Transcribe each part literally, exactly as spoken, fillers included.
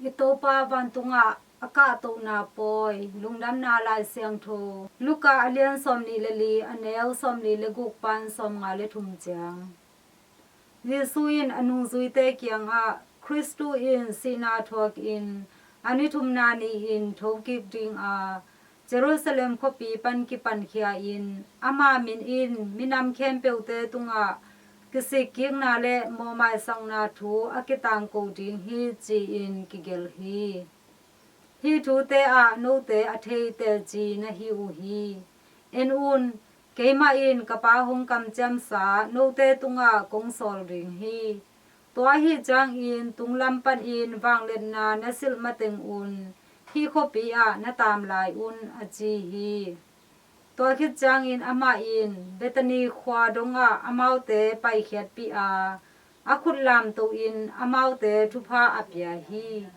I Topa vantungah a kahtohna pawi. Lungdamna Lai Siangtho, Luka a lian sawmnih le li, a neu sawmnih le guk pan sawmnga le thum ciang. Jesu in a nungzuite kiangah, Khristu in sihna thuakin a ni thumna ni-in thokik dinga Jerusalem khuapi pan kipankhia in, ama min in minam khempeuhte tungah kisikkikna le mawhmaisakna thu a kitangko ding hi, ci-in kigelh hi. Hih thute ah note a thei teci na hi uh hi. En un, keimah in ka Pa hong kamciamsa note tungah kong sawl ding hi. Tua ahih ciangin tunglam panin vangliatna na silh mateng un hih khuapi ah na taam lai un, a ci hi. Tua khit ciangin amah in Bethany khua dongah amaute paikhiatpih a, a khut lamtohin amaute thupha a pia hi.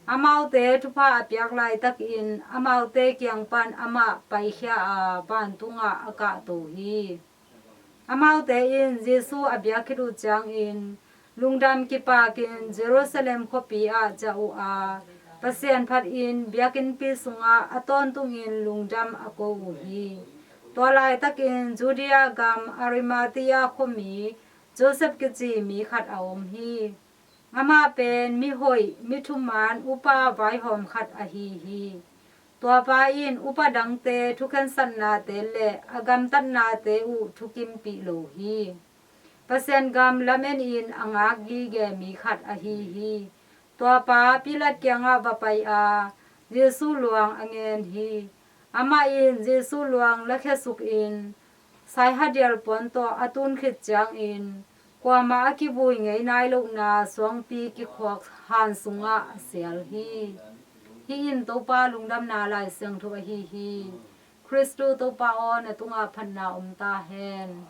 Amaute thupha a piak laitakin amaute kiang pan amah paikhia a, vantungah a kahto hi. Amaute in Jesu a biak khit uh ciangin lungdam kipakin Jerusalem khuapi ah ciah uh a, Pasian phatin biakinnpi sungah a tawntungin lungdam a ko uh hi. Tua laitakin Judea gam Arimathea khuami Josef kici mi khat a om hi. Amah pen mihoih, mi thuman upa vaihawm khat ahi hi. Tua pa in upa dangte thukhensatnate le a gamtatnate uh thukimpih lo hi. Pasian gam lamenin a ngak gige mi khat ahi hi. Tua pa Pilat kiangah va pai a, Jesu luang a ngen hi. Amah in Jesu luang lakhia sukin saihadial puan tawh a tun khit ciangin kuamah a kivui ngei nai lohna suangpi kikhuak han sungah a sial hi. Hih in Topa Lungdamna Lai Siangtho ahi hi. Khristu Topa aw, na tungah phatna om ta hen.